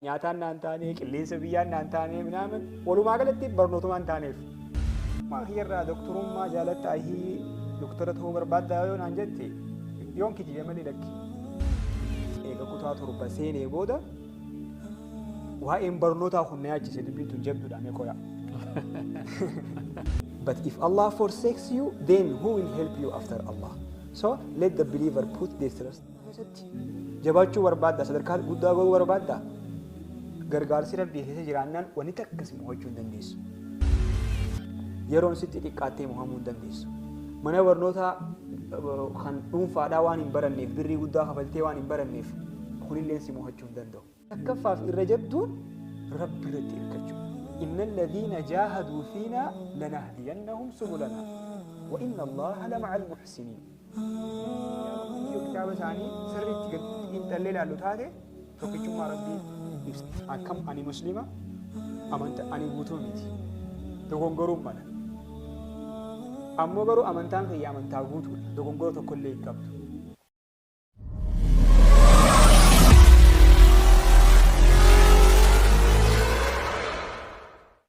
Nyaataan naan taane, qilleensa biyyaan naan taane, minaamin walumaa galatti barnootumaan taaneef. Kiyyarraa doktorummaa jaalattaa hii doktora ta'uu barbaaddaa yoo naan jette, yoon kijibe malee lakki. Eega kutaa 7 seenee booda waa'een barnootaa kun na yaachise, dubbiin tun jabduudha mee qoyaa. But if Allah forsakes you, then who will help you after Allah? So let the believer put their trust. Keessatti jabaachuu barbaadda, sadarkaa guddaa gahuu barbaadda. Gargaarsi Rabbii keessa jiraannaan wanni takkas mo'achuu hin dandeessu. Yeroon sitti xiqqaattee mo'amuu hin dandeessu. Mana barnootaa kan dhuunfaadhaa waan hin baranneef, birrii guddaa kafaltee waan hin baranneef, kunillee si mo'achuu hin danda'u. Takkaffaaf irra jabduun Rabbi irratti hirkachuu. إن الذين جاهدوا فينا لنهدينهم سبلنا وإن الله لمع المحسنين. Yoo kitaaba isaanii sirriitti xiinxallee ilaallu taate, tokkichummaa Rabbii ibsa. Akkam ani Muslima amanta ani guutuu miti. Dogongoruun mala. Ammoo garuu amantaan kiyya amantaa guutuudha. Dogongora tokkollee hin qabdu.